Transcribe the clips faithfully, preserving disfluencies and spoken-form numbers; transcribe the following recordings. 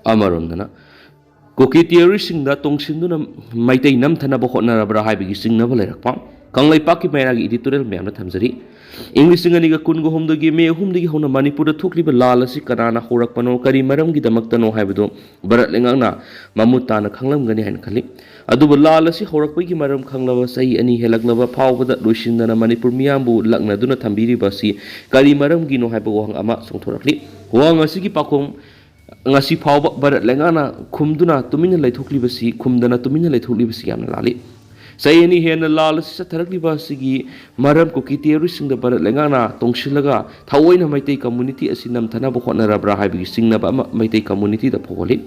ꯑꯃꯔꯣꯝꯗꯅ ꯀꯨꯀꯤ ꯇꯦꯔꯣꯔꯤꯁꯁꯤꯡꯗ ꯇꯣꯡꯁꯤꯟꯗꯨꯅ ꯃꯩꯇꯩ ꯅꯝꯊꯅꯕ ꯍꯣꯠꯅꯔꯕ꯭ꯔꯥ ꯍꯥꯏꯕꯒꯤ ꯆꯤꯡꯅꯕ ꯂꯩꯔꯛꯄ꯫ ꯀꯪꯂꯩꯄꯥꯛꯀꯤ ꯃꯩꯔꯥꯒꯤ ꯏꯗꯤꯇꯣꯔꯤꯌꯦꯜ ꯃꯌꯥꯝꯅ ꯊꯝꯖꯔꯤ꯫ ꯏꯪ ꯂꯤꯁꯤꯡ ꯑꯅꯤꯒ ꯀꯨꯟꯒ ꯍꯨꯝꯗꯣꯏꯒꯤ ꯃꯦ ꯑꯍꯨꯝꯗꯒꯤ ꯍꯧꯅ ꯃꯅꯤꯄꯨꯔꯗ ꯊꯣꯛꯂꯤꯕ ꯂꯥꯜ ꯑꯁꯤ ꯀꯅꯥꯅ ꯍꯧꯔꯛꯄꯅꯣ, ꯀꯔꯤ ꯃꯔꯝꯒꯤꯗꯃꯛꯇꯅꯣ ꯍꯥꯏꯕꯗꯨ ꯚꯥꯔꯠ ꯂꯩꯉꯥꯛꯅ ꯃꯃꯨꯠ ꯇꯥꯅ ꯈꯪꯂꯝꯒꯅꯤ ꯍꯥꯏꯅ ꯈꯜꯂꯤ꯫ ꯑꯗꯨꯕꯨ ꯂꯥꯜ ꯑꯁꯤ ꯍꯧꯔꯛꯄꯒꯤ ꯃꯔꯝ ꯈꯪꯂꯕ ꯆꯍꯤ ꯑꯅꯤ ꯍꯦꯜꯂꯛꯂꯕ ꯐꯥꯎꯕꯗ ꯂꯣꯏꯁꯤꯟꯗꯅ ꯃꯅꯤꯄꯨꯔ ꯃꯤꯌꯥꯝꯕꯨ ꯂꯛꯅꯗꯨꯅ ꯊꯝꯕꯤꯔꯤꯕ ꯑꯁꯤ ꯀꯔꯤ ꯃꯔꯝꯒꯤꯅꯣ ꯍꯥꯏꯕ ꯋꯥꯍꯪ ꯑꯃ ꯆꯣꯡꯊꯣꯔꯛꯂꯤ꯫ ꯋꯥꯍꯪ ꯑꯁꯤꯒꯤ ꯄꯥꯎꯈꯨꯝ ꯉꯁꯤ ꯐꯥꯎꯕ ꯚꯥꯔꯠ ꯂꯩꯉꯥꯛꯅ ꯈꯨꯝꯗꯨꯅ ꯇꯨꯃꯤꯟꯅ ꯂꯩꯊꯣꯛꯂꯤꯕꯁꯤ, ꯈꯨꯝꯗꯅ ꯇꯨꯃꯤꯟꯅ ꯂꯩꯊꯣꯛꯂꯤꯕꯁꯤ ꯌꯥꯝꯅ ꯂꯥꯜꯂꯤ꯫ ꯆꯍꯤ ꯑꯅꯤ ꯍꯦꯟꯅ ꯂꯥꯜ ꯑꯁꯤ ꯆꯠꯊꯔꯛꯂꯤꯕ ꯑꯁꯤꯒꯤ ꯃꯔꯝ ꯀꯨꯀꯤ ꯇꯦꯔꯣꯔꯤꯁꯁꯤꯡꯗ ꯚꯥꯔꯠ ꯂꯩꯉꯥꯛꯅ ꯇꯣꯡꯁꯤꯜꯂꯒ ꯊꯑꯣꯏꯅ ꯃꯩꯇꯩ ꯀꯝꯃꯨꯅꯤꯇꯤ ꯑꯁꯤ ꯅꯝꯊꯅꯕ ꯍꯣꯠꯅꯔꯕ꯭ꯔꯥ ꯍꯥꯏꯕꯒꯤ ꯆꯤꯡꯅꯕ ꯑꯃ ꯃꯩꯇꯩ ꯀꯝꯃꯨꯅꯤꯇꯤꯗ ꯐꯥꯎꯍꯜꯂꯤ꯫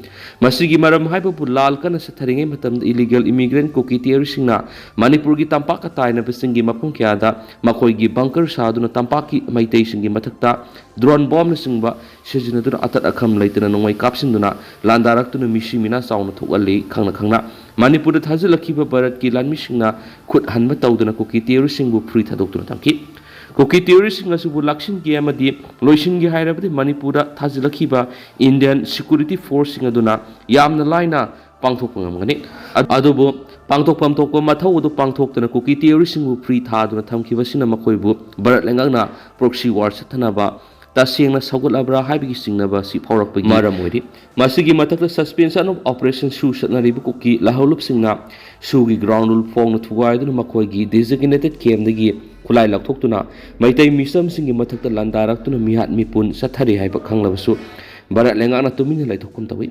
ꯃꯁꯤꯒꯤ ꯃꯔꯝ ꯍꯥꯏꯕꯕꯨ ꯂꯥꯜ ꯀꯟꯅ ꯆꯠꯊꯔꯤꯉꯩ ꯃꯇꯝꯗ ꯏꯂꯤꯒꯦꯜ ꯏꯃꯤꯒ꯭ꯔꯦꯟ ꯀꯨꯀꯤ ꯇꯦꯔꯣꯔꯤꯁꯁꯤꯡꯅ ꯃꯅꯤꯄꯨꯔꯒꯤ ꯇꯝꯄꯥꯛꯀ ꯇꯥꯏꯅꯕꯁꯤꯡꯒꯤ ꯃꯐꯝ ꯀꯌꯥꯗ ꯃꯈꯣꯏꯒꯤ ꯕꯪꯀꯔ ꯁꯥꯗꯨꯅ ꯇꯝꯄꯥꯛꯀꯤ ꯃꯩꯇꯩꯁꯤꯡꯒꯤ ꯃꯊꯛꯇ ꯗ꯭ꯔꯣꯟ ꯕꯣꯝꯅꯆꯤꯡꯕ ꯁꯤꯖꯤꯟꯅꯗꯨꯅ ꯑꯇꯠ ꯑꯈꯝ ꯂꯩꯇꯅ ꯅꯣꯡꯃꯩ ꯀꯥꯞꯁꯤꯟꯗꯨꯅ ꯂꯥꯟꯗꯥꯔꯛꯇꯨꯅ ꯃꯤꯁꯤ ꯃꯤꯅꯥ ꯆꯥꯎꯅ ꯊꯣꯛꯍꯜꯂꯤ꯫ ꯈꯪꯅ ꯈꯪꯅ ꯃꯅꯤꯄꯨꯔꯗ ꯊꯥꯖꯤꯜꯂꯛꯈꯤꯕ ꯚꯥꯔꯠꯀꯤ ꯂꯥꯟꯃꯤꯁꯤꯡꯅ ꯈꯨꯠ ꯍꯟꯕ ꯇꯧꯗꯅ ꯀꯨꯀꯤ ꯇꯦꯔꯣꯔꯤꯁꯁꯤꯡꯕꯨ ꯐ꯭ꯔꯤ ꯊꯥꯗꯣꯛꯇꯨꯅ ꯊꯝꯈꯤ꯫ ꯀꯨꯀꯤ ꯇꯦꯔꯣꯔꯤꯁꯁꯤꯡ ꯑꯁꯤꯕꯨ ꯂꯥꯛꯁꯤꯟꯒꯦ ꯑꯃꯗꯤ ꯂꯣꯏꯁꯤꯟꯒꯦ ꯍꯥꯏꯔꯕꯗꯤ ꯃꯅꯤꯄꯨꯔꯗ ꯊꯥꯖꯤꯜꯂꯛꯈꯤꯕ ꯏꯟꯗꯤꯌꯟ ꯁꯦꯀ꯭ꯌꯨꯔꯤꯇꯤ ꯐꯣꯔꯁꯁꯤꯡ ꯑꯗꯨꯅ ꯌꯥꯝꯅ ꯂꯥꯏꯅ ꯄꯥꯡꯊꯣꯛꯄ ꯉꯝꯒꯅꯤ꯫ ꯑꯗꯨꯕꯨ ꯄꯥꯡꯊꯣꯛꯐꯝ ꯊꯣꯛꯄ ꯃꯊꯧ ꯑꯗꯨ ꯄꯥꯡꯊꯣꯛꯇꯅ ꯀꯨꯀꯤ ꯇꯦꯔꯣꯔꯤꯁꯁꯤꯡꯕꯨ ꯐ꯭ꯔꯤ ꯊꯥꯗꯨꯅ ꯊꯝꯈꯤꯕꯁꯤꯅ ꯃꯈꯣꯏꯕꯨ ꯚꯥꯔꯠ ꯂꯩꯉꯥꯛꯅ ꯄ꯭ꯔꯣꯛꯁꯤ ꯋꯥꯔ ꯆꯠꯊꯅꯕ ꯇꯁꯦꯡꯅ ꯁꯧꯒꯠꯂꯕ꯭ꯔꯥ ꯍꯥꯏꯕꯒꯤ ꯆꯤꯡꯅꯕ ꯑꯁꯤ ꯐꯥꯎꯔꯛꯄꯒꯤ ꯃꯔꯝ ꯑꯣꯏꯔꯤ꯫ ꯃꯁꯤꯒꯤ ꯃꯊꯛꯇ suspension of operation ꯁꯨ ꯆꯠꯅꯔꯤꯕ ꯀꯨꯀꯤ ꯂꯥꯍꯧꯂꯨꯞꯁꯤꯡꯅ ꯁꯨꯒꯤ ꯒ꯭ꯔꯥꯎꯟ ꯔꯨꯜ ꯐꯣꯡꯅ ꯊꯨꯒꯥꯏꯗꯨꯅ ꯃꯈꯣꯏꯒꯤ ꯗꯤꯖꯤꯒꯅꯦꯇꯦꯠ ꯀꯦꯝꯗꯒꯤ ꯈꯨꯠꯂꯥꯏ ꯂꯧꯊꯣꯛꯇꯨꯅ ꯃꯩꯇꯩ ꯃꯤꯆꯝꯁꯤꯡꯒꯤ ꯃꯊꯛꯇ ꯂꯥꯟꯗꯥꯔꯛꯇꯨꯅ ꯃꯤꯍꯥꯠ ꯃꯤꯄꯨꯟ ꯆꯠꯊꯔꯤ ꯍꯥꯏꯕ ꯈꯪꯂꯕꯁꯨ ꯚꯥꯔꯠ ꯂꯩꯉꯥꯛꯅ ꯇꯨꯃꯤꯟꯅ ꯂꯩꯊꯣꯛꯐꯝ ꯇꯧꯏ꯫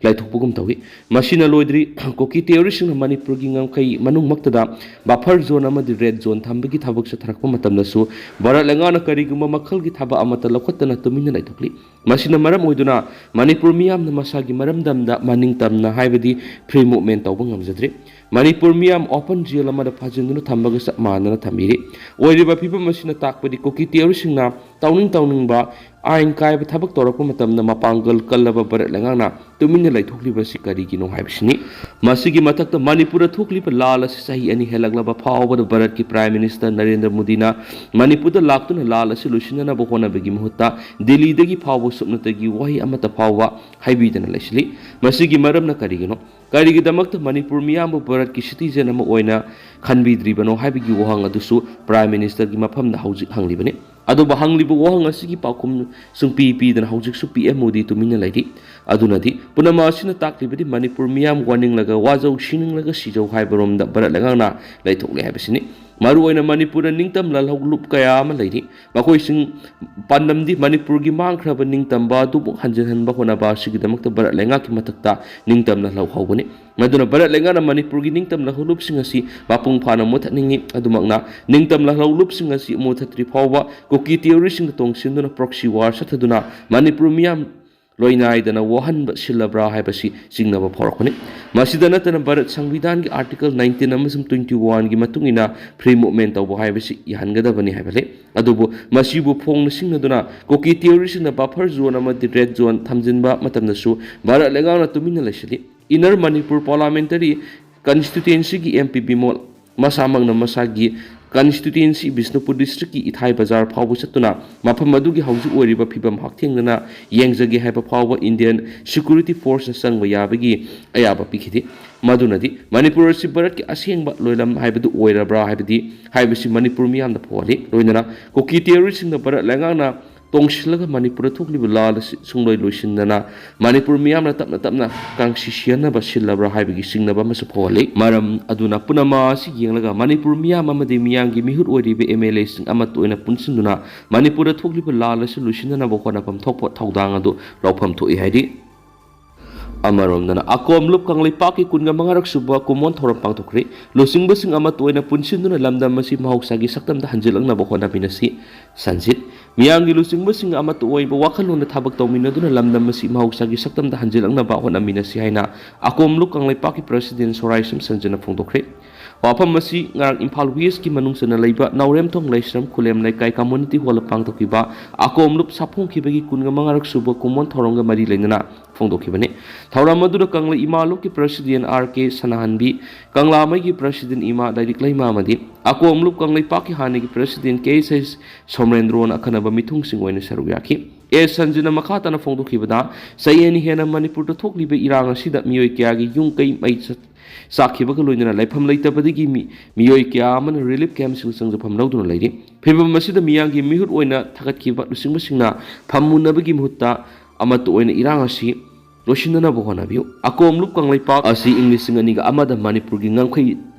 ꯂꯩꯊꯣꯛꯄꯒꯨꯝ ꯇꯧꯏ꯫ ꯃꯁꯤꯅ ꯂꯣꯏꯗ꯭ꯔꯤ, ꯀꯨꯀꯤ ꯇꯦꯔꯣꯔꯤꯁꯁꯤꯡꯅ ꯃꯅꯤꯄꯨꯔꯒꯤ ꯉꯝꯈꯩ ꯃꯅꯨꯡꯃꯛꯇꯗ ꯕꯐꯔ ꯖꯣꯟ ꯑꯃꯗꯤ ꯔꯦꯗ ꯖꯣꯟ ꯊꯝꯕꯒꯤ ꯊꯕꯛ ꯆꯠꯊꯔꯛꯄ ꯃꯇꯝꯗꯁꯨ ꯚꯥꯔꯠ ꯂꯩꯉꯥꯛꯅ ꯀꯔꯤꯒꯨꯝꯕ ꯃꯈꯜꯒꯤ ꯊꯕꯛ ꯑꯃꯠꯇ ꯂꯧꯈꯠꯇꯅ ꯇꯨꯃꯤꯟꯅ ꯂꯩꯊꯣꯛꯂꯤ꯫ ꯃꯁꯤꯅ ꯃꯔꯝ ꯑꯣꯏꯗꯨꯅ ꯃꯅꯤꯄꯨꯔ ꯃꯤꯌꯥꯝꯅ ꯃꯁꯥꯒꯤ ꯃꯔꯝꯗꯝꯗ ꯃꯅꯤꯡ ꯇꯝꯅ, ꯍꯥꯏꯕꯗꯤ ꯐ꯭ꯔꯤ ꯃꯨꯚꯃꯦꯟ ꯇꯧꯕ ꯉꯝꯖꯗ꯭ꯔꯤ꯫ ꯃꯅꯤꯄꯨꯔ ꯃꯤꯌꯥꯝ ꯑꯣꯄꯟ ꯖꯦꯜ ꯑꯃꯗ ꯐꯥꯖꯤꯟꯗꯨꯅ ꯊꯝꯕꯒ ꯆꯞ ꯃꯥꯟꯅꯅ ꯊꯝꯕꯤꯔꯤ꯫ ꯑꯣꯏꯔꯤꯕ ꯐꯤꯕꯝ ꯑꯁꯤꯅ ꯇꯥꯛꯄꯗꯤ ꯀꯨꯀꯤ ꯇꯦꯔꯣꯔꯤꯁꯁꯤꯡꯅ ꯇꯧꯅꯤꯡ ꯇꯧꯅꯤꯡꯕ ꯑꯥꯏꯟ ꯀꯥꯏꯕ ꯊꯕꯛ ꯇꯧꯔꯛꯄ ꯃꯇꯝꯗ ꯃꯄꯥꯡꯒꯜ ꯀꯜꯂꯕ ꯚꯥꯔꯠ ꯂꯩꯉꯥꯛꯅ ꯇꯨꯃꯤꯟꯅ ꯂꯩꯊꯣꯛꯂꯤꯕꯁꯤ ꯀꯔꯤꯒꯤꯅꯣ ꯍꯥꯏꯕꯁꯤꯅꯤ꯫ ꯃꯁꯤꯒꯤ ꯃꯊꯛꯇ ꯃꯅꯤꯄꯨꯔꯗ ꯊꯣꯛꯂꯤꯕ ꯂꯥꯜ ꯑꯁꯤ ꯆꯍꯤ ꯑꯅꯤ ꯍꯦꯜꯂꯛꯂꯕ ꯐꯥꯎꯕꯗ ꯚꯥꯔꯠꯀꯤ Prime Minister ꯅꯔꯦꯟꯗ꯭ꯔ ꯃꯣꯗꯤꯅ ꯃꯅꯤꯄꯨꯔꯗ ꯂꯥꯛꯇꯨꯅ ꯂꯥꯜ ꯑꯁꯤ ꯂꯣꯏꯁꯤꯟꯅꯅꯕ ꯍꯣꯠꯅꯕꯒꯤ ꯃꯍꯨꯠꯇ ꯗꯤꯜꯂꯤꯗꯒꯤ ꯐꯥꯎꯕ ꯁꯨꯞꯅꯇꯒꯤ ꯋꯥꯍꯩ ꯑꯃꯠꯇ ꯐꯥꯎꯕ ꯍꯥꯏꯕꯤꯗꯅ ꯂꯩꯁꯤꯜꯂꯤ꯫ ꯃꯁꯤꯒꯤ ꯃꯔꯝꯅ ꯀꯔꯤꯒꯤꯅꯣ? ꯀꯔꯤꯒꯤꯗꯃꯛꯇ ꯃꯅꯤꯄꯨꯔ ꯃꯤꯌꯥꯝꯕꯨ ꯚꯥꯔꯠꯀꯤ citizen ꯑꯃ ꯑꯣꯏꯅ ꯈꯟꯕꯤꯗ꯭ꯔꯤꯕꯅꯣ ꯍꯥꯏꯕꯒꯤ ꯋꯥꯍꯪ ꯑꯗꯨꯁꯨ Prime Ministerꯒꯤ ꯃꯐꯝꯗ ꯍꯧꯖꯤꯛ ꯍꯪꯂꯤꯕꯅꯤ꯫ ꯑꯗꯨꯕꯨ ꯍꯪꯂꯤꯕ ꯋꯥꯍꯪ ꯑꯁꯤꯒꯤ ꯄꯥꯎꯈꯨꯝ ꯁꯨꯡꯄꯤ ꯄꯤꯗꯅ ꯍꯧꯖꯤꯛꯁꯨ PM ꯃꯣꯗꯤ ꯇꯨꯃꯤꯟꯅ ꯂꯩꯔꯤ꯫ ꯑꯗꯨꯅꯗꯤ ꯄꯨꯝꯅꯃꯛ ꯑꯁꯤꯅ ꯇꯥꯛꯂꯤꯕꯗꯤ ꯃꯅꯤꯄꯨꯔ ꯃꯤꯌꯥꯝ ꯋꯥꯅꯤꯡꯂꯒ ꯋꯥꯖꯧ ꯁꯤꯅꯤꯡꯂꯒ ꯁꯤꯖꯧ ꯍꯥꯏꯕꯔꯣꯝꯗ ꯚꯥꯔꯠ ꯂꯩꯉꯥꯛꯅ ꯂꯩꯊꯣꯛꯂꯦ ꯍꯥꯏꯕꯁꯤꯅꯤ꯫ ꯃꯔꯨꯑꯣꯏꯅ ꯃꯅꯤꯄꯨꯔꯗ ꯅꯤꯡꯇꯝ ꯂꯥꯜꯍꯧ ꯂꯨꯞ ꯀꯌꯥ ꯑꯃ ꯂꯩꯔꯤ꯫ ꯃꯈꯣꯏꯁꯤꯡ ꯄꯥꯟꯗꯝꯗꯤ ꯃꯅꯤꯄꯨꯔꯒꯤ ꯃꯥꯡꯈ꯭ꯔꯕ ꯅꯤꯡꯇꯝꯕ ꯑꯗꯨꯕꯨ ꯍꯟꯖꯤꯟꯍꯟꯕ ꯍꯣꯠꯅꯕ ꯑꯁꯤꯒꯤꯗꯃꯛꯇ ꯚꯥꯔꯠ ꯂꯩꯉꯥꯛꯀꯤ ꯃꯊꯛꯇ ꯅꯤꯡꯇꯝ ꯂꯥꯜꯍꯧ ꯍꯧꯕꯅꯤ꯫ ꯃꯗꯨꯅ ꯚꯥꯔꯠ ꯂꯩꯉꯥꯛꯅ ꯃꯅꯤꯄꯨꯔꯒꯤ ꯅꯤꯡꯇꯝ ꯂꯥꯜꯍꯧ ꯂꯨꯞꯁꯤꯡ ꯑꯁꯤ ꯃꯄꯨꯡ ꯐꯥꯅ ꯃꯨꯊꯠꯅꯤꯡꯏ꯫ ꯑꯗꯨꯃꯛꯅ ꯅꯤꯡꯇꯝ ꯂꯥꯜꯍꯧ ꯂꯨꯞꯁꯤꯡ ꯑꯁꯤ ꯃꯨꯊꯠꯇ꯭ꯔꯤ ꯐꯥꯎꯕ ꯀꯨꯀꯤ terroristꯁꯤꯡꯅ ꯇꯣꯡꯁꯤꯟꯗꯨꯅ proxy war ꯆꯠꯊꯗꯨꯅ ꯃꯅꯤꯄꯨꯔ ꯃꯤꯌꯥꯝ ꯂꯣꯏꯅꯥꯏꯗꯅ ꯋꯥꯍꯟꯕ ꯁꯤꯜꯂꯕ꯭ꯔꯥ ꯍꯥꯏꯕꯁꯤ ꯆꯤꯡꯅꯕ ꯐꯥꯎꯔꯛꯄꯅꯤ꯫ ꯃꯁꯤꯗ ꯅꯠꯇꯅ ꯚꯥꯔꯠ ꯁꯪꯕꯤꯙꯥꯟꯒꯤ Article nineteen ꯑꯃꯁꯨꯡ twenty oneꯒꯤ ꯃꯇꯨꯡ ꯏꯟꯅ free movement ꯇꯧꯕ ꯍꯥꯏꯕꯁꯤ ꯌꯥꯍꯟꯒꯗꯕꯅꯤ ꯍꯥꯏꯕ ꯂꯩ꯫ ꯑꯗꯨꯕꯨ ꯃꯁꯤꯕꯨ ꯐꯣꯡꯅ ꯁꯤꯡꯅꯗꯨꯅ ꯀꯨꯀꯤ terroristꯁꯤꯡꯅ buffer zone ꯑꯃꯗꯤ red zone ꯊꯝꯖꯤꯟꯕ ꯃꯇꯝꯗꯁꯨ ꯚꯥꯔꯠ ꯂꯩꯉꯥꯛꯅ ꯇꯨꯃꯤꯟꯅ ꯂꯩꯁꯤꯜꯂꯤ꯫ Inner Manipur Parliamentary Constituencyꯒꯤ MP Bimol ꯃꯁꯥꯃꯛꯅ ꯃꯁꯥꯒꯤ constituency ꯕꯤꯁꯅꯨꯄꯨꯔ districtꯀꯤ ꯏꯊꯥꯏ ꯕꯖꯥꯔ ꯐꯥꯎꯕ ꯆꯠꯇꯨꯅ ꯃꯐꯝ ꯑꯗꯨꯒꯤ ꯍꯧꯖꯤꯛ ꯑꯣꯏꯔꯤꯕ ꯐꯤꯕꯝ ꯍꯛꯊꯦꯡꯅꯅ ꯌꯦꯡꯖꯒꯦ ꯍꯥꯏꯕ ꯐꯥꯎꯕ Indian security forceꯅ ꯆꯪꯕ ꯌꯥꯕꯒꯤ ꯑꯌꯥꯕ ꯄꯤꯈꯤꯗꯦ꯫ ꯃꯗꯨꯅꯗꯤ ꯃꯅꯤꯄꯨꯔ ꯑꯁꯤ ꯚꯥꯔꯠꯀꯤ ꯑꯁꯦꯡꯕ ꯂꯣꯏꯂꯝ ꯍꯥꯏꯕꯗꯨ ꯑꯣꯏꯔꯕ꯭ꯔꯥ ꯍꯥꯏꯕꯗꯤ ꯍꯥꯏꯕꯁꯤ ꯃꯅꯤꯄꯨꯔ ꯃꯤꯌꯥꯝꯗ ꯐꯣꯜꯂꯤ꯫ ꯂꯣꯏꯅꯅ ꯀꯨꯀꯤ terroristꯁꯤꯡꯅ ꯚꯥꯔꯠ ꯂꯩꯉꯥꯛꯅ ꯇꯣꯡꯁꯤꯜꯂꯒ ꯃꯅꯤꯄꯨꯔꯗ ꯊꯣꯛꯂꯤꯕ ꯂꯥꯜ ꯑꯁꯤ ꯁꯨꯡꯂꯣꯏ ꯂꯣꯏꯁꯤꯟꯗꯅ ꯃꯅꯤꯄꯨꯔ ꯃꯤꯌꯥꯝꯅ ꯇꯞꯅ ꯇꯞꯅ ꯀꯥꯡꯁꯤ ꯁꯤꯍꯟꯅꯕ ꯁꯤꯜꯂꯕ꯭ꯔꯥ ꯍꯥꯏꯕꯒꯤ ꯆꯤꯡꯅꯕ ꯑꯃꯁꯨ ꯐꯥꯎꯍꯜꯂꯤ꯫ ꯃꯔꯝ ꯑꯗꯨꯅ ꯄꯨꯝꯅꯃꯛ ꯑꯁꯤ ꯌꯦꯡꯂꯒ ꯃꯅꯤꯄꯨꯔ ꯃꯤꯌꯥꯝ ꯑꯃꯗꯤ ꯃꯤꯌꯥꯝꯒꯤ ꯃꯤꯍꯨꯠ ꯑꯣꯏꯔꯤꯕ MLAꯁꯤꯡ ꯑꯃꯠꯇ ꯑꯣꯏꯅ ꯄꯨꯟꯁꯤꯟꯗꯨꯅ ꯃꯅꯤꯄꯨꯔꯗ ꯊꯣꯛꯂꯤꯕ ꯂꯥꯜ ꯑꯁꯤ ꯂꯣꯏꯁꯤꯟꯅꯅꯕ ꯍꯣꯠꯅꯐꯝ ꯊꯣꯛꯄ ꯊꯧꯗꯥꯡ ꯑꯗꯨ ꯂꯧꯐꯝ ꯊꯣꯛꯏ ꯍꯥꯏꯔꯤ꯫ ꯑꯃꯔꯣꯝꯗꯅ ꯑꯀꯣꯝ ꯂꯨꯞ ꯀꯪꯂꯩꯄꯥꯛꯀꯤ ꯀꯨꯟꯒ ꯃꯉꯥꯔꯛ ꯁꯨꯕ ꯀꯨꯝꯑꯣꯟ ꯊꯧꯔꯝ ꯄꯥꯡꯊꯣꯛꯈ꯭ꯔꯦ꯫ ꯂꯨꯆꯤꯡꯕꯁꯤꯡ ꯑꯃꯠꯇ ꯑꯣꯏꯅ ꯄꯨꯟꯁꯤꯟꯗꯨꯅ ꯂꯝꯗꯝ ꯑꯁꯤ ꯃꯍꯧꯁꯥꯒꯤ ꯁꯛꯇꯝꯗ ꯍꯟꯖꯤꯜꯂꯛꯅꯕ ꯍꯣꯠꯅꯃꯤꯟꯅꯁꯤ꯫ ꯁꯟꯖꯤꯠ꯫ ꯃꯤꯌꯥꯝꯒꯤ ꯂꯨꯆꯤꯡꯕꯁꯤꯡ ꯑꯃꯠꯇ ꯑꯣꯏꯕ ꯋꯥꯈꯜꯂꯣꯟꯗ ꯊꯕꯛ ꯇꯧꯃꯤꯟꯅꯗꯨꯅ ꯂꯝꯗꯝ ꯑꯁꯤ ꯃꯍꯧꯁꯥꯒꯤ ꯁꯛꯇꯝꯗ ꯍꯟꯖꯤꯜꯂꯛꯅꯕ ꯍꯣꯠꯅꯃꯤꯟꯅꯁꯤ ꯍꯥꯏꯅ ꯑꯀꯣꯝ ꯂꯨꯞ ꯀꯪꯂꯩꯄꯥꯛꯀꯤ President ꯁꯣꯔꯥꯏꯁꯝ ꯁꯟꯖꯤꯠꯅ ꯐꯣꯡꯗꯣꯛꯈ꯭ꯔꯦ꯫ ꯋꯥꯐꯝ ꯑꯁꯤ ꯉꯔꯥꯡ ꯏꯝꯐꯥꯜ ꯋꯦꯁꯀꯤ ꯃꯅꯨꯡ ꯆꯟꯅ ꯂꯩꯕ ꯅꯥꯎꯔꯦꯝꯊꯣꯡ ꯂꯥꯏꯁ꯭ꯔꯝ ꯈꯨꯂꯦꯝ ꯂꯩꯀꯥꯏ ꯀꯝꯃꯨꯅꯤꯇꯤ ꯍꯣꯜꯗ ꯄꯥꯡꯊꯣꯛꯈꯤꯕ ꯑꯀꯣꯝꯂꯨꯞ ꯁꯥꯐꯣꯡꯈꯤꯕꯒꯤ ꯀꯨꯟꯒ ꯃꯉꯥꯔꯛ ꯁꯨꯕ ꯀꯨꯝꯑꯣꯟ ꯊꯧꯔꯝꯒ ꯃꯔꯤ ꯂꯩꯅꯅ ꯐꯣꯡꯗꯣꯛꯈꯤꯕꯅꯤ꯫ ꯊꯧꯔꯝ ꯑꯗꯨꯗ ꯀꯪꯂꯩ ꯏꯃꯥ ꯂꯨꯞꯀꯤ ꯄ꯭ꯔꯁꯤꯗꯦꯟ ꯑꯥꯔ ꯀꯦ ꯁꯅꯥꯍꯟꯕꯤ, ꯀꯪꯂꯥꯃꯩꯒꯤ ꯄ꯭ꯔꯁꯤꯗꯦꯟ ꯏꯃꯥ ꯂꯥꯏꯔꯤꯛ ꯂꯩꯃ ꯑꯃꯗꯤ ꯑꯀꯣꯝꯂꯨꯞ ꯀꯪꯂꯩꯄꯥꯛꯀꯤ ꯍꯥꯟꯅꯒꯤ ꯄ꯭ꯔꯁꯤꯗꯦꯟ ꯀꯦ ꯑꯦꯁ ꯑꯩꯆ ꯁꯣꯃꯔꯦꯟꯗ꯭ꯔꯣꯅ ꯑꯈꯟꯅꯕ ꯃꯤꯊꯨꯡꯁꯤꯡ ꯑꯣꯏꯅ ꯁꯔꯨꯛ ꯌꯥꯈꯤ꯫ ꯑꯦ ꯁꯟꯖꯤꯅ ꯃꯈꯥ ꯇꯥꯅ ꯐꯣꯡꯗꯣꯛꯈꯤꯕꯗ, ꯆꯍꯤ ꯑꯅꯤ ꯍꯦꯟꯅ ꯃꯅꯤꯄꯨꯔꯗ ꯊꯣꯛꯂꯤꯕ ꯏꯔꯥꯡ ꯑꯁꯤꯗ ꯃꯤꯑꯣꯏ ꯀꯌꯥꯒꯤ ꯌꯨꯝ ꯀꯩ ꯃꯩ ꯆꯠ-, ꯆꯥꯛꯈꯤꯕꯒ ꯂꯣꯏꯅꯅ ꯂꯩꯐꯝ ꯂꯩꯇꯕꯗꯒꯤ ꯃꯤ-, ꯃꯤꯑꯣꯏ ꯀꯌꯥ ꯑꯃꯅ ꯔꯤꯂꯤꯐ ꯀꯦꯝꯞꯁꯤꯡ ꯆꯪꯖꯐꯝ ꯂꯧꯗꯨꯅ ꯂꯩꯔꯤ꯫ ꯐꯤꯕꯝ ꯑꯁꯤꯗ ꯃꯤꯌꯥꯝꯒꯤ ꯃꯤꯍꯨꯠ ꯑꯣꯏꯅ ꯊꯥꯒꯠꯈꯤꯕ ꯂꯨꯆꯤꯡꯕꯁꯤꯡꯅ ꯐꯝꯃꯨꯟꯅꯕꯒꯤ ꯃꯍꯨꯠꯇ ꯑꯃꯠꯇ ꯑꯣꯏꯅ ꯏꯔꯥꯡ ꯑꯁꯤ ꯂꯣꯏꯁꯤꯟꯅꯅꯕ ꯍꯣꯠꯅꯕꯤꯌꯨ꯫ ꯑꯀꯣꯝꯂꯨꯞ ꯀꯪꯂꯩꯄꯥꯛ ꯑꯁꯤ ꯏꯪ ꯂꯤꯁꯤꯡ ꯑꯅꯤꯒ ꯑꯃꯗ ꯃꯅꯤꯄꯨꯔꯒꯤ ꯉꯝꯈꯩ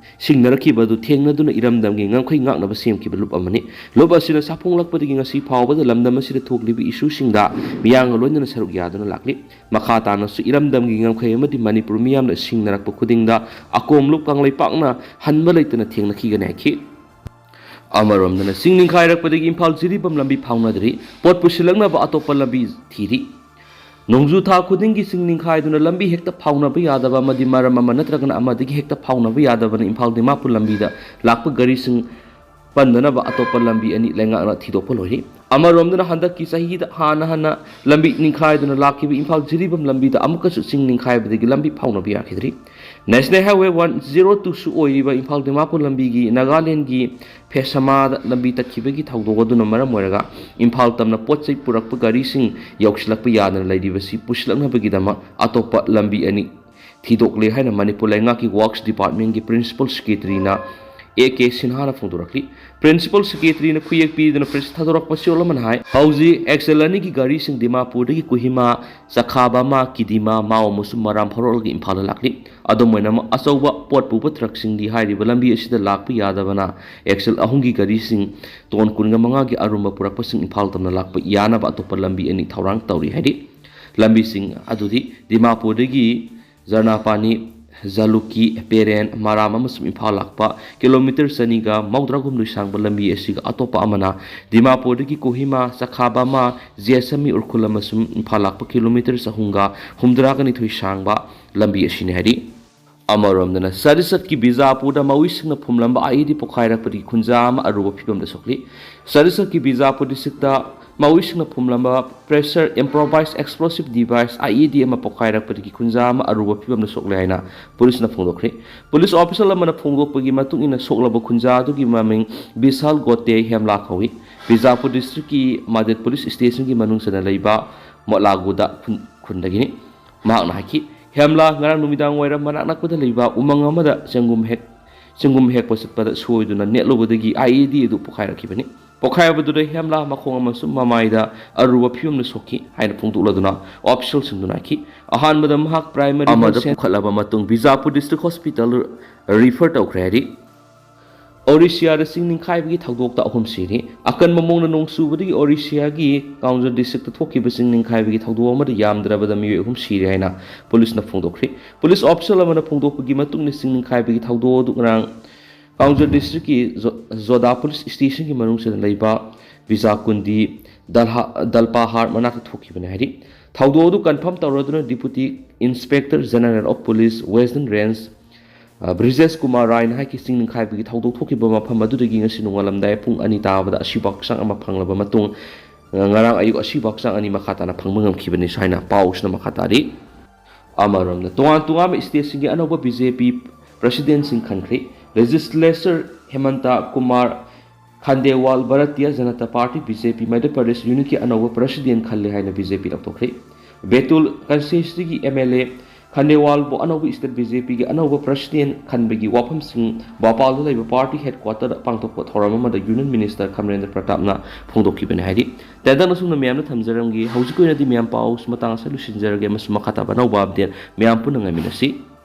ꯁꯤꯡꯅꯔꯛꯈꯤꯕ ꯑꯗꯨ ꯊꯦꯡꯅꯗꯨꯅ ꯏꯔꯝꯗꯝꯒꯤ ꯉꯝꯈꯩ ꯉꯥꯛꯅꯕ ꯁꯦꯝꯈꯤꯕ ꯂꯨꯞ ꯑꯃꯅꯤ꯫ ꯂꯨꯞ ꯑꯁꯤꯅ ꯁꯥꯐꯣꯡꯂꯛꯄꯗꯒꯤ ꯉꯁꯤ ꯐꯥꯎꯕꯗ ꯂꯝꯗꯝ ꯑꯁꯤꯗ ꯊꯣꯛꯂꯤꯕ ꯏꯁꯨꯁꯤꯡꯗ ꯃꯤꯌꯥꯝꯒ ꯂꯣꯏꯅꯅ ꯁꯔꯨꯛ ꯌꯥꯗꯨꯅ ꯂꯥꯛꯂꯤ꯫ ꯃꯈꯥ ꯇꯥꯅꯁꯨ ꯏꯔꯝꯗꯝꯒꯤ ꯉꯝꯈꯩ ꯑꯃꯗꯤ ꯃꯅꯤꯄꯨꯔ ꯃꯤꯌꯥꯝꯅ ꯁꯤꯡꯅꯔꯛꯄ ꯈꯨꯗꯤꯡꯗ ꯑꯀꯣꯝꯂꯨꯞ ꯀꯪꯂꯩꯄꯥꯛꯅ ꯍꯟꯕ ꯂꯩꯇꯅ ꯊꯦꯡꯅꯈꯤꯒꯅꯤ ꯍꯥꯏꯈꯤ꯫ ꯑꯃꯔꯣꯝꯗꯅ ꯆꯤꯡ ꯅꯤꯡꯈꯥꯏꯔꯛꯄꯗꯒꯤ ꯏꯝꯐꯥꯜ ꯖꯤꯔꯤꯕꯥꯝ ꯂꯝꯕꯤ ꯐꯥꯎꯅꯗ꯭ꯔꯤ, ꯄꯣꯠ ꯄꯨꯁꯤꯜꯂꯛꯅꯕ ꯑꯇꯣꯞꯄ ꯂꯝꯕꯤ ꯊꯤꯔꯤ꯫ ꯅꯣꯡꯖꯨ ꯊꯥ ꯈꯨꯗꯤꯡꯒꯤ ꯆꯤꯡ ꯅꯤꯡꯈꯥꯏꯗꯨꯅ ꯂꯝꯕꯤ ꯍꯦꯛꯇ ꯐꯥꯎꯅꯕ ꯌꯥꯗꯕ ꯑꯃꯗꯤ ꯃꯔꯝ ꯑꯃ ꯅꯠꯇ꯭ꯔꯒꯅ ꯑꯃꯗꯒꯤ ꯍꯦꯛꯇ ꯐꯥꯎꯅꯕ ꯌꯥꯗꯕꯅ ꯏꯝꯐꯥꯜ ꯗꯤꯃꯥꯄꯨꯔ ꯂꯝꯕꯤꯗ ꯂꯥꯛꯄ ꯒꯥꯔꯤꯁꯤꯡ ꯄꯟꯗꯅꯕ ꯑꯇꯣꯞꯄ ꯂꯝꯕꯤ ꯑꯅꯤ ꯂꯩꯉꯥꯛꯅ ꯊꯤꯗꯣꯛꯄ ꯂꯣꯏꯔꯤ꯫ ꯑꯃꯔꯣꯝꯗꯅ ꯍꯟꯗꯛꯀꯤ ꯆꯍꯤꯗ ꯍꯥꯟꯅ ꯍꯟꯅ ꯂꯝꯕꯤ ꯅꯤꯡꯈꯥꯏꯗꯨꯅ ꯂꯥꯛꯈꯤꯕ ꯏꯝꯐꯥꯜ ꯖꯤꯔꯤꯕꯥꯝ ꯂꯝꯕꯤꯗ ꯑꯃꯨꯛꯀꯁꯨ ꯆꯤꯡ ꯅꯤꯡꯈꯥꯏꯕꯗꯒꯤ ꯂꯝꯕꯤ ꯐꯥꯎꯅꯕ ꯌꯥꯈꯤꯗ꯭ꯔꯤ꯫ National Highway one zero two ꯁꯨ ꯑꯣꯏꯔꯤꯕ ꯏꯝꯐꯥꯜ ꯗꯤꯃꯥꯄꯨꯔ ꯂꯝꯕꯤꯒꯤ ꯅꯥꯒꯥꯂꯦꯟꯗꯒꯤ ꯐꯦꯁꯥꯃꯥꯗ ꯂꯝꯕꯤ ꯇꯠꯈꯤꯕꯒꯤ ꯊꯧꯗꯣꯛ ꯑꯗꯨꯅ ꯃꯔꯝ ꯑꯣꯏꯔꯒ ꯏꯝꯐꯥꯜ ꯇꯝꯅ ꯄꯣꯠ ꯆꯩ ꯄꯨꯔꯛꯄ ꯒꯥꯔꯤꯁꯤꯡ ꯌꯧꯁꯤꯜꯂꯛꯄ ꯌꯥꯗꯅ ꯂꯩꯔꯤꯕꯁꯤ ꯄꯨꯁꯤꯜꯂꯛꯅꯕꯒꯤꯗꯃꯛ ꯑꯇꯣꯞꯄ ꯂꯝꯕꯤ ꯑꯅꯤ ꯊꯤꯗꯣꯛꯂꯦ ꯍꯥꯏꯅ ꯃꯅꯤꯄꯨꯔ ꯂꯩꯉꯥꯛꯀꯤ Works Department ꯀꯤ Principal Secretary ꯅ ꯑꯦ ꯀꯦ ꯁꯤꯟꯍꯥꯅ ꯐꯣꯡꯗꯣꯔꯛꯂꯤ꯫ Principal Secretary ꯅ ꯈꯨꯌꯦꯛ ꯄꯤꯗꯨꯅ press ꯊꯥꯗꯣꯔꯛꯄ ꯆꯌꯣꯜ ꯑꯃꯅ ꯍꯥꯏ, ꯍꯧꯖꯤꯛ ꯑꯦꯛꯁꯦꯜ ꯑꯅꯤꯒꯤ ꯒꯥꯔꯤꯁꯤꯡ ꯗꯤꯃꯥꯄꯨꯔꯗꯒꯤ ꯀꯣꯍꯤꯃꯥ, ꯆꯈꯥꯕꯥꯃꯥ, ꯀꯤꯗꯤꯃꯥ, ꯃꯥꯎ ꯑꯃꯁꯨꯡ ꯃꯔꯥꯝ ꯐꯥꯎꯔꯛꯂꯒ ꯏꯝꯐꯥꯜꯗ ꯂꯥꯛꯂꯤ꯫ ꯑꯗꯨꯝ ꯑꯣꯏꯅꯃꯛ, ꯑꯆꯧꯕ ꯄꯣꯠ ꯄꯨꯕ ꯇ꯭ꯔꯛꯁꯤꯡꯗꯤ ꯍꯥꯏꯔꯤꯕ ꯂꯝꯕꯤ ꯑꯁꯤꯗ ꯂꯥꯛꯄ ꯌꯥꯗꯕꯅ ꯑꯦꯛꯁꯦꯜ ꯑꯍꯨꯝꯒꯤ ꯒꯥꯔꯤꯁꯤꯡ ꯇꯣꯟ ꯀꯨꯟꯒ ꯃꯉꯥꯒꯤ ꯑꯔꯨꯝꯕ ꯄꯨꯔꯛꯄꯁꯤꯡ ꯏꯝꯐꯥꯜ ꯇꯝꯅ ꯂꯥꯛꯄ ꯌꯥꯅꯕ ꯑꯇꯣꯞꯄ ꯂꯝꯕꯤ ꯑꯅꯤ ꯊꯧꯔꯥꯡ ꯇꯧꯔꯤ ꯍꯥꯏꯔꯤ꯫ ꯂꯝꯕꯤꯁꯤꯡ ꯑꯗꯨꯗꯤ ꯗꯤꯃꯥꯄꯨꯔꯗꯒꯤ ꯖꯔꯅꯥꯄꯥꯅꯤ, ꯖꯂꯨꯀꯤ, ꯄꯦꯔꯦꯟ, ꯃꯔꯥꯝ ꯑꯃꯁꯨꯡ ꯏꯝꯐꯥꯜ ꯂꯥꯛꯄ ꯀꯤꯂꯣꯃꯤꯇꯔ ꯆꯅꯤꯒ ꯃꯧꯗ꯭ꯔꯥꯍꯨꯝꯗꯣꯏ ꯁꯥꯡꯕ ꯂꯝꯕꯤ ꯑꯁꯤꯒ ꯑꯇꯣꯞꯄ ꯑꯃꯅ ꯗꯤꯃꯥꯄꯨꯔꯗꯒꯤ ꯀꯣꯍꯤꯃꯥ, ꯆꯈꯥꯕꯥꯃꯥ, ꯖꯦꯁꯃꯤ, ꯎꯔꯈꯨꯜ ꯑꯃꯁꯨꯡ ꯏꯝꯐꯥꯜ ꯂꯥꯛꯄ ꯀꯤꯂꯣꯃꯤꯇꯔ ꯆꯍꯨꯝꯒ ꯍꯨꯝꯗ꯭ꯔꯥꯒ ꯅꯤꯊꯣꯏ ꯁꯥꯡꯕ ꯂꯝꯕꯤ ꯑꯁꯤꯅꯤ ꯍꯥꯏꯔꯤ꯫ ꯑꯃꯔꯣꯝꯗꯅ ꯆꯔꯤꯆꯠꯀꯤ ꯕꯤꯖꯥꯄꯨꯔꯗ ꯃꯥꯋꯤꯁꯁꯤꯡꯅ ꯐꯨꯝꯂꯝꯕ IED ꯄꯣꯈꯥꯏꯔꯛꯄꯗꯒꯤ ꯈꯨꯟꯖꯥ ꯑꯃ ꯑꯔꯨꯕ ꯐꯤꯕꯝꯗ ꯁꯣꯛꯂꯤ꯫ ꯆꯔꯤꯆꯠꯀꯤ ꯕꯤꯖꯥꯄꯨꯔ ꯗꯤꯁꯇ꯭ꯔꯤꯛꯇ ꯃꯥꯋꯤꯁꯁꯤꯡꯅ ꯐꯨꯝꯂꯝꯕ pressure improvised explosive device IED ꯑꯃ ꯄꯣꯈꯥꯏꯔꯛꯄꯗꯒꯤ ꯈꯨꯟꯖꯥ ꯑꯃ ꯑꯔꯨꯕ ꯐꯤꯕꯝꯗ ꯁꯣꯛꯂꯦ ꯍꯥꯏꯅ ꯄꯨꯂꯤꯁꯅ ꯐꯣꯡꯗꯣꯛꯈ꯭ꯔꯦ꯫ ꯄꯨꯂꯤꯁ ꯑꯣꯐꯤꯁꯤꯌꯦꯜ ꯑꯃꯅ ꯐꯣꯡꯗꯣꯛꯄꯒꯤ ꯃꯇꯨꯡ ꯏꯟꯅ ꯁꯣꯛꯂꯕ ꯈꯨꯟꯖꯥ ꯑꯗꯨꯒꯤ ꯃꯃꯤꯡ ꯕꯤꯁꯥꯜ ꯒꯣꯇꯦ ꯍꯦꯝꯂꯥ ꯀꯧꯏ꯫ ꯕꯤꯖꯥꯄꯨꯔ ꯗꯤꯁꯇ꯭ꯔꯤꯛꯀꯤ ꯃꯥꯗꯦꯠ ꯄꯨꯂꯤꯁ ꯁ꯭ꯇꯦꯁꯟꯒꯤ ꯃꯅꯨꯡ ꯆꯟꯅ ꯂꯩꯕ ꯃꯣꯠꯂꯥꯒꯨꯗ ꯈꯨꯟ-, ꯈꯨꯟꯗꯒꯤꯅꯤ꯫ ꯃꯍꯥꯛꯅ ꯍꯥꯏꯈꯤ, ꯍꯦꯝꯂꯥ ꯉꯔꯥꯡ ꯅꯨꯃꯤꯗꯥꯡ ꯋꯥꯏꯔꯝ ꯃꯅꯥꯛ ꯅꯛꯄꯗ ꯂꯩꯕ ꯎꯃꯪ ꯑꯃꯗ ꯆꯦꯡꯒꯨꯝ ꯍꯦꯛ-, ꯆꯦꯡꯒꯨꯝ ꯍꯦꯛꯄ ꯆꯠꯄꯗ ꯁꯣꯏꯗꯨꯅ ꯅꯦꯠꯂꯨꯕꯗꯒꯤ IED ꯑꯗꯨ ꯄꯣꯈꯥꯏꯔꯛꯈꯤꯕꯅꯤ꯫ ꯄꯣꯈꯥꯏꯕꯗꯨꯗ ꯍꯦꯝꯂꯥ ꯃꯈꯣꯡ ꯑꯃꯁꯨꯡ ꯃꯃꯥꯏꯗ ꯑꯔꯨꯕ ꯐꯤꯕꯝꯗ ꯁꯣꯛꯈꯤ ꯍꯥꯏꯅ ꯐꯣꯡꯗꯣꯛꯂꯗꯨꯅ ꯑꯣꯐꯤꯁꯤꯌꯦꯜꯁꯤꯡꯗꯨꯅ ꯍꯥꯏꯈꯤ꯫ ꯑꯍꯥꯟꯕꯗ ꯃꯍꯥꯛ ꯄ꯭ꯔꯥꯏꯃꯔꯤ ꯑꯃꯗ ꯍꯦꯜꯊ ꯁꯦꯟ-, ꯄꯨꯈꯠꯂꯕ ꯃꯇꯨꯡ ꯕꯤꯖꯥꯄꯨꯔ ꯗꯤꯁꯇ꯭ꯔꯤꯛ ꯍꯣꯁꯄꯤꯇꯥꯜ ꯔꯤꯐꯔ ꯇꯧꯈ꯭ꯔꯦ ꯍꯥꯏꯔꯤ꯫ ꯑꯣꯔꯤꯁꯤꯌꯥꯗ ꯆꯤꯡ ꯅꯤꯡꯈꯥꯏꯕꯒꯤ ꯊꯧꯗꯣꯛꯇ ꯑꯍꯨꯝ ꯁꯤꯔꯤ꯫ ꯑꯀꯟꯕ ꯃꯑꯣꯡꯗ ꯅꯣꯡ ꯆꯨꯕꯗꯒꯤ ꯑꯣꯔꯤꯁꯤꯌꯥꯒꯤ ꯀꯥꯎꯟꯖꯔ ꯗꯤꯁꯇ꯭ꯔꯤꯛꯇ ꯊꯣꯛꯈꯤꯕ ꯆꯤꯡ ꯅꯤꯡꯈꯥꯏꯕꯒꯤ ꯊꯧꯗꯣꯛ ꯑꯃꯗ ꯌꯥꯝꯗ꯭ꯔꯕꯗ ꯃꯤꯑꯣꯏ ꯑꯍꯨꯝ ꯁꯤꯔꯦ ꯍꯥꯏꯅ ꯄꯨꯂꯤꯁꯅ ꯐꯣꯡꯗꯣꯛꯈ꯭ꯔꯤ꯫ ꯄꯨꯂꯤꯁ ꯑꯣꯐꯤꯁꯤꯌꯦꯜ ꯑꯃꯅ ꯐꯣꯡꯗꯣꯛꯄꯒꯤ ꯃꯇꯨꯡ ꯏꯟꯅ ꯆꯤꯡ ꯅꯤꯡꯈꯥꯏꯕꯒꯤ ꯊꯧꯗꯣꯛ ꯑꯗꯨ ꯉꯔꯥꯡ ꯀꯥꯎꯟꯖꯔ ꯗꯤꯁꯇ꯭ꯔꯤꯛꯀꯤ ꯖꯣ-, ꯖꯣꯗꯥ ꯄꯨꯂꯤꯁ ꯁ꯭ꯇꯦꯁꯟꯒꯤ ꯃꯅꯨꯡ ꯆꯟꯅ ꯂꯩꯕ ꯕꯤꯖꯥꯀꯨꯟꯗꯤ ꯗꯜꯍꯥ-, ꯗꯜꯄꯥꯍꯥꯔ ꯃꯅꯥꯛꯇ ꯊꯣꯛꯈꯤꯕꯅꯤ ꯍꯥꯏꯔꯤ꯫ ꯊꯧꯗꯣꯛ ꯑꯗꯨ ꯀꯟꯐꯥꯔꯝ ꯇꯧꯔꯗꯨꯅ deputy inspector general of police western range uh, Brijesh Kumar ꯔꯥꯏꯅ ꯍꯥꯏꯈꯤ, ꯆꯤꯡ ꯅꯤꯡꯈꯥꯏꯕꯒꯤ ꯊꯧꯗꯣꯛ ꯊꯣꯛꯈꯤꯕ ꯃꯐꯝ ꯑꯗꯨꯗꯒꯤ ꯉꯁꯤ ꯅꯣꯡꯉꯥꯜꯂꯝꯗꯥꯏ ꯄꯨꯡ ꯑꯅꯤ ꯇꯥꯕꯗ ꯑꯁꯤꯕ ꯍꯛꯆꯥꯡ ꯑꯃ ꯐꯪꯂꯕ ꯃꯇꯨꯡ, ꯑ, ꯉꯔꯥꯡ ꯑꯌꯨꯛ ꯑꯁꯤꯕ ꯍꯛꯆꯥꯡ ꯑꯅꯤ ꯃꯈꯥ ꯇꯥꯅ ꯐꯪꯕ ꯉꯝꯈꯤꯕꯅꯤ ꯍꯥꯏꯅ ꯄꯥꯎꯁꯤꯅ ꯃꯈꯥ ꯇꯥꯔꯤ꯫ ꯑꯃꯔꯣꯝꯗ, ꯇꯣꯉꯥꯟ ꯇꯣꯉꯥꯟꯕ ꯁ꯭ꯇꯦꯠꯁꯤꯡꯒꯤ ꯑꯅꯧꯕ BJP ꯄ꯭ꯔꯁꯤꯗꯦꯟꯁꯤꯡ ꯈꯟꯈ꯭ꯔꯤ꯫ Legislature Hemant Kumar Khandelwal Bharatiya Janata party, BJP, Madhya Pradesh ꯌꯨꯅꯤꯠꯀꯤ ꯑꯅꯧꯕ ꯄ꯭ꯔꯁꯤꯗꯦꯟ ꯈꯜꯂꯦ ꯍꯥꯏꯅ BJP ꯂꯥꯎꯊꯣꯛꯈ꯭ꯔꯦ꯫ ꯕꯦꯇꯨꯜ ꯀꯟꯁꯇꯤꯇ꯭ꯋꯦꯟꯁꯤꯒꯤ MLA ꯈꯥꯟꯗꯦꯋꯥꯜꯕꯨ ꯑꯅꯧꯕ ꯁ꯭ꯇꯦꯠ BJPꯒꯤ ꯑꯅꯧꯕ ꯄ꯭ꯔꯁꯤꯗꯦꯟ ꯈꯟꯕꯒꯤ ꯋꯥꯐꯝꯁꯤꯡ ꯚꯣꯄꯥꯜꯗ ꯂꯩꯕ ꯄꯥꯔꯇꯤ ꯍꯦꯗꯀ꯭ꯋꯥꯇꯔꯗ ꯄꯥꯡꯊꯣꯛꯄ ꯊꯧꯔꯝ ꯑꯃꯗ ꯌꯨꯅꯤꯌꯟ ꯃꯤꯅꯤꯁꯇꯔ ꯈꯝꯔꯦꯟꯗ꯭ꯔ ꯄ꯭ꯔꯇꯥꯞꯅ ꯐꯣꯡꯗꯣꯛꯈꯤꯕꯅꯤ ꯍꯥꯏꯔꯤ꯫ ꯇꯦꯟꯇꯛꯅ ꯁꯨꯝꯅ ꯃꯌꯥꯝꯗ ꯊꯝꯖꯔꯝꯒꯦ꯫ ꯍꯧꯖꯤꯛꯀꯤ ꯑꯣꯏꯅꯗꯤ ꯃꯌꯥꯝ ꯄꯥꯎ ꯃꯇꯥꯡ ꯑꯁꯤꯗ ꯂꯣꯏꯁꯤꯟꯖꯔꯒꯦ ꯑꯃꯁꯨꯡ ꯃꯈꯥ ꯇꯥꯕ ꯑꯅꯧꯕ ꯑꯞꯗꯦꯠ ꯃꯌꯥꯝ ꯄꯨꯟꯅ ꯉꯥꯏꯃꯤꯟꯅꯁꯤ꯫